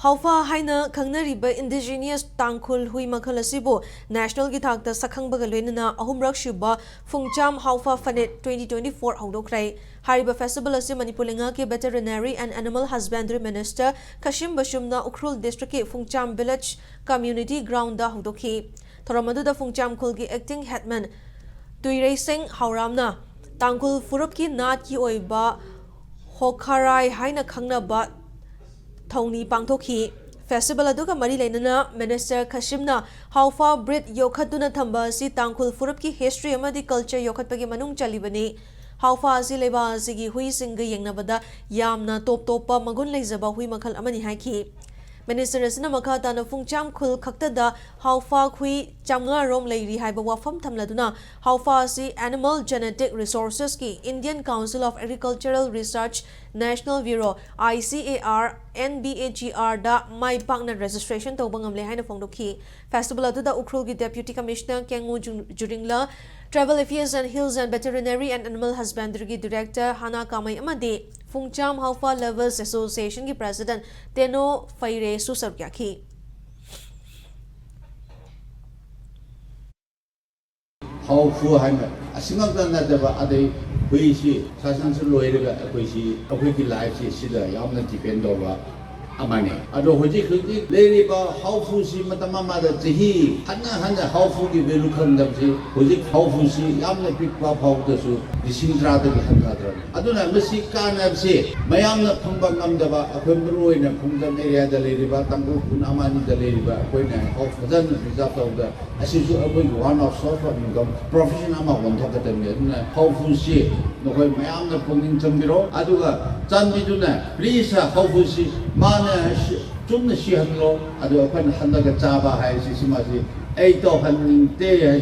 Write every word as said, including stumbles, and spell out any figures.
ꯍꯥꯎꯐꯥ ꯍꯥꯏꯅ ꯈꯪꯅꯔꯤꯕ indigenous ꯇꯥꯡꯈꯨꯜ ꯍꯨꯏ ꯃꯈꯜ ꯑꯁꯤꯕꯨ nationalꯒꯤ ꯊꯥꯛꯇ ꯁꯛꯈꯪꯕꯒ ꯂꯣꯏꯅꯅ ꯑꯍꯨꯝꯔꯛ ꯁꯨꯕ ꯐꯨꯡꯆꯥꯝ ꯍꯥꯎꯐꯥ ꯐꯅꯦꯠ twenty twenty-four ꯍꯧꯗꯣꯛꯈ꯭ꯔꯦ꯫ ꯍꯥꯏꯔꯤꯕ festival ꯑꯁꯤ ꯃꯅꯤꯄꯨꯔ ꯂꯩꯉꯥꯛꯀꯤ Veterinary and Animal Husbandry Minister ꯈꯥꯁꯤꯝ ꯕꯁꯨꯝꯅ Ukhrul districtꯀꯤ ꯐꯨꯡꯆꯥꯝ village community groundꯗ ꯍꯧꯗꯣꯛꯈꯤ꯫ ꯊꯧꯔꯝ ꯑꯗꯨꯗ ꯐꯨꯡꯆꯥꯝ ꯈꯨꯜꯒꯤ acting headman ꯇꯨꯏꯔꯩꯁꯦꯡ ꯍꯥꯎꯔꯥꯝꯅ ꯇꯥꯡꯈꯨꯜ ꯐꯨꯔꯨꯞꯀꯤ ꯅꯥꯠꯀꯤ ꯑꯣꯏꯕ ꯍꯣꯈꯥꯔꯥꯏ ꯍꯥꯏꯅ ꯈꯪꯅꯕ ꯊꯧꯅꯤ ꯄꯥꯡꯊꯣꯛꯈꯤ꯫ Festival ꯑꯗꯨꯒ ꯃꯔꯤ ꯂꯩꯅꯅ Minister ꯈꯥꯁꯤꯝꯅ ꯍꯥꯎꯐꯥ breed ꯌꯣꯛꯈꯠꯇꯨꯅ ꯊꯝꯕ ꯑꯁꯤ ꯇꯥꯡꯈꯨꯜ ꯐꯨꯔꯨꯞꯀꯤ history ꯑꯃꯗꯤ culture ꯌꯣꯛꯈꯠꯄꯒꯤ ꯃꯅꯨꯡ ꯆꯜꯂꯤꯕꯅꯤ꯫ ꯍꯥꯎꯐꯥ ꯑꯁꯤ ꯂꯩꯕꯥꯛ ꯑꯁꯤꯒꯤ ꯍꯨꯏꯁꯤꯡꯒ ꯌꯦꯡꯅꯕꯗ ꯌꯥꯝꯅ ꯇꯣꯞ ꯇꯣꯞꯄ ꯃꯒꯨꯟ ꯂꯩꯖꯕ ꯍꯨꯏ ꯃꯈꯜ ꯑꯃꯅꯤ ꯍꯥꯏꯈꯤ꯫ Minister ꯑꯁꯤꯅ ꯃꯈꯥ ꯇꯥꯅ ꯐꯨꯡꯆꯥꯝ ꯈꯨꯜ ꯈꯛꯇꯗ ꯍꯥꯎꯐꯥ ꯍꯨꯏ ꯆꯥꯝꯃꯉꯥ ꯔꯣꯝ ꯂꯩꯔꯤ ꯍꯥꯏꯕ ꯋꯥꯐꯝ ꯊꯝꯂꯗꯨꯅ, ꯍꯥꯎꯐꯥ ꯑꯁꯤ Animal Genetic Resourcesꯀꯤ Indian Council of Agricultural Research National Bureau, ICAR, NBAGRꯗ ꯃꯥꯏ ꯄꯥꯛꯅ registration ꯇꯧꯕ ꯉꯝꯂꯦ ꯍꯥꯏꯅ ꯐꯣꯡꯗꯣꯛꯈꯤ꯫ Festival ꯑꯗꯨꯗ ꯎꯈ꯭ꯔꯨꯜꯒꯤ Deputy Commissioner ꯀꯦꯡꯉꯨ ꯖꯨ-, Zuringla, Tribal Affairs and Hills and Veterinary and Animal Husbandryꯒꯤ Director ꯍꯥꯅꯥ ꯀꯥꯃꯩ ꯑꯃꯗꯤ ꯐꯨꯡꯆꯥꯝ ꯍꯥꯎꯐꯥ Lovers Associationꯒꯤ President ꯇꯦꯅꯣ ꯐꯩꯔꯦꯁꯨ ꯁꯔꯨꯛ ꯌꯥꯈꯤ꯫ ꯍꯥꯎꯐꯨ ꯍꯥꯏꯅ ꯑꯁꯤꯃꯛꯇ ꯅꯠꯇꯕ, ꯑꯗꯩ ꯍꯨꯏꯁꯤ ꯁꯥꯁꯟꯁꯨ ꯂꯣꯏꯔꯒ ꯑꯩꯈꯣꯏꯁꯤ, ꯑꯩꯈꯣꯏꯒꯤ lifeꯁꯤ ꯁꯤꯗ ꯌꯥꯝꯅ depend ꯇꯧꯕ ꯑꯃꯅꯤ꯫ ꯑꯗꯣ ꯍꯧꯖꯤꯛ ꯍꯧꯖꯤꯛ ꯂꯩꯔꯤꯕ ꯍꯥꯎꯐꯨꯁꯤ ꯃꯇꯝ ꯑꯃꯗ ꯆꯍꯤ ꯍꯟꯅ ꯍꯟꯅ ꯍꯥꯎꯐꯨꯒꯤ value ꯈꯪꯗꯕꯁꯤ ꯍꯧꯖꯤꯛ ꯍꯥꯎꯐꯨꯁꯤ ꯌꯥꯝꯅ ꯄꯤꯛꯄ ꯐꯥꯎꯗꯁꯨ ꯂꯤꯁꯤꯡ ꯇꯔꯥꯗꯒꯤ ꯍꯟꯊꯗ꯭ꯔꯕꯅꯤ꯫ ꯑꯗꯨꯅ ꯃꯁꯤ ꯀꯥꯟꯅꯕꯁꯤ ꯃꯌꯥꯝꯅ ꯐꯪꯕ ꯉꯝꯗꯕ, ꯑꯩꯈꯣꯏ ꯃꯔꯨ ꯑꯣꯏꯅ ꯈꯣꯡꯖꯪ areaꯗ ꯂꯩꯔꯤꯕ, ꯇꯥꯡꯈꯨꯜ ꯈꯨꯟ ꯑꯃ ꯑꯅꯤꯗ ꯂꯩꯔꯤꯕ ꯑꯩꯈꯣꯏꯅ ꯍꯥꯎꯐꯨ ꯐꯖꯅ preserve ꯇꯧꯕꯗ ꯑꯁꯤꯁꯨ ꯑꯩꯈꯣꯏꯒꯤ one of source of income profession ꯑꯃ ꯑꯣꯟꯊꯣꯛꯀꯗꯕꯅꯤ꯫ ꯑꯗꯨꯅ ꯍꯥꯎꯐꯨꯁꯤ ꯅꯈꯣꯏ ꯃꯌꯥꯝꯅ ꯄꯨꯛꯅꯤꯡ ꯆꯪꯕꯤꯔꯣ꯫ ꯑꯗꯨꯒ ꯆꯥꯟꯕꯤꯗꯨꯅ please ꯍꯥꯎꯐꯨꯁꯤ ꯃꯥꯅ ꯁꯤ-, ꯆꯨꯝꯅ ꯁꯤꯍꯜꯂꯣ, ꯑꯗꯨ ꯑꯩꯈꯣꯏꯅ ꯍꯜꯂꯒ ꯆꯥꯕ ꯍꯥꯏꯁꯤ ꯁꯤꯃꯁꯤ ꯑꯩ ꯇꯧꯍꯟꯅꯤꯡꯗꯦ ꯍꯥꯏ꯫